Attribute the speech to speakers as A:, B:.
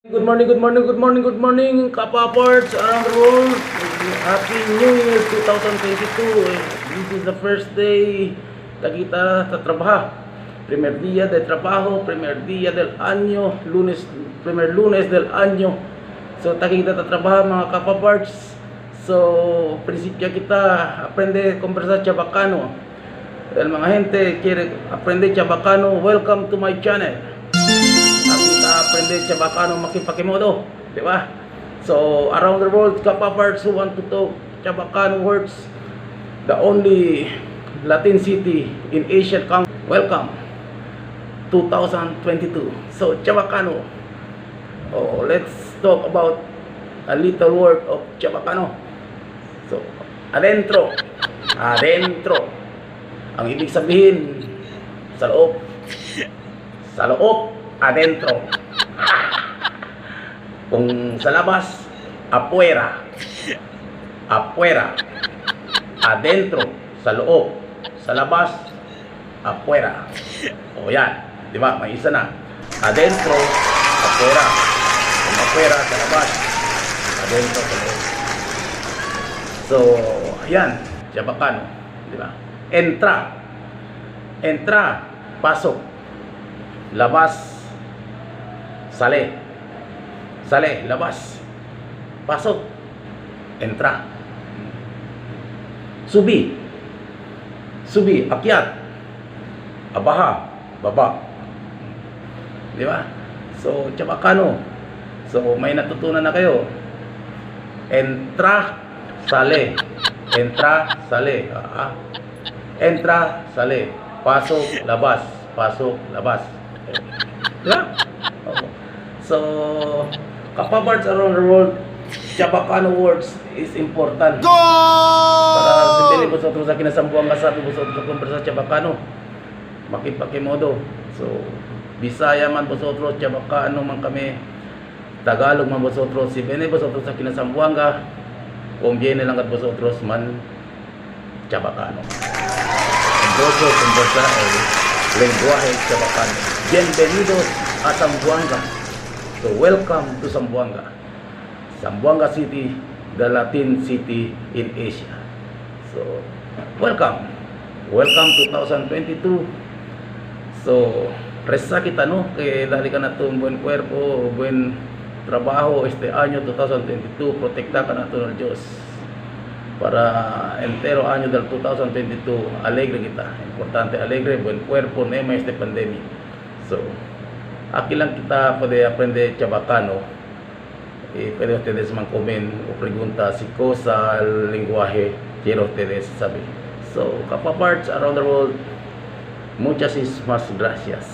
A: Good morning, good morning, good morning, good morning, Kapaparts around the world. Happy New Year 2022. This is the first day kita sa trabaho. Primer día de trabajo, primer día del año, lunes, primer lunes del año. So, taki kita sa trabaho, mga Kapaparts. So, prinsipyo kita aprende conversar chabacano. El mga gente quiere aprender chabacano, welcome to my channel. Aki kita aprende chabacano makipakimodo, di ba? So, around the world, kapaparts who want to talk chabacano words, the only Latin city in Asian country, welcome 2022. So, chabacano. Oh, let's talk about a little word of chabacano. So, adentro. Adentro. Ang ibig sabihin, sa loob. Sa loob, adentro. Kung sa labas, afuera. Afuera. Adentro, sa loob. Sa labas, afuera. O yan, di ba? May isa na. Adentro, afuera. Kung afuera, sa labas. Adentro, sa loob. So, ayan, chabacano, di ba? Entra. Entra, pasok. Labas, sale. Sale, labas. Pasok. Entra. Subi. Subi, akyat. Abaha, baba. Di ba? So, chabacano. So, may natutunan na kayo. Entra, sale. Entra, sale. Ah. Entra, sale. Pasok, labas. Pasok, labas. Di ba? Oo. So, kapaparts around the world, Chabacano words is important. Para si venís vosotros aquí na Zamboanga, sabi vosotros conversa Chabacano. Makipakimodo. So, Bisaya man vosotros, Chabacano man kami, Tagalog man vosotros, si venís vosotros aquí na Zamboanga, conviene lang at vosotros man Chabacano. Asombroso conversar el lenguaje chabacano. Bienvenidos a Zamboanga. So welcome to Zamboanga. Zamboanga City, the Latin city in Asia. So welcome. Welcome 2022. So reza kita, no, que dali ka na un buen cuerpo, buen trabajo este año 2022, protekta ka na ng Diyos para entero año del 2022 alegre kita. Importante alegre, buen cuerpo, nema este pandemia. So, aquí lang kita pwede aprender chabacano. Y pwede ustedes man comment o pregunta si cosa el lenguaje quiero ustedes saber. So, kapaparts around the world, muchas más gracias.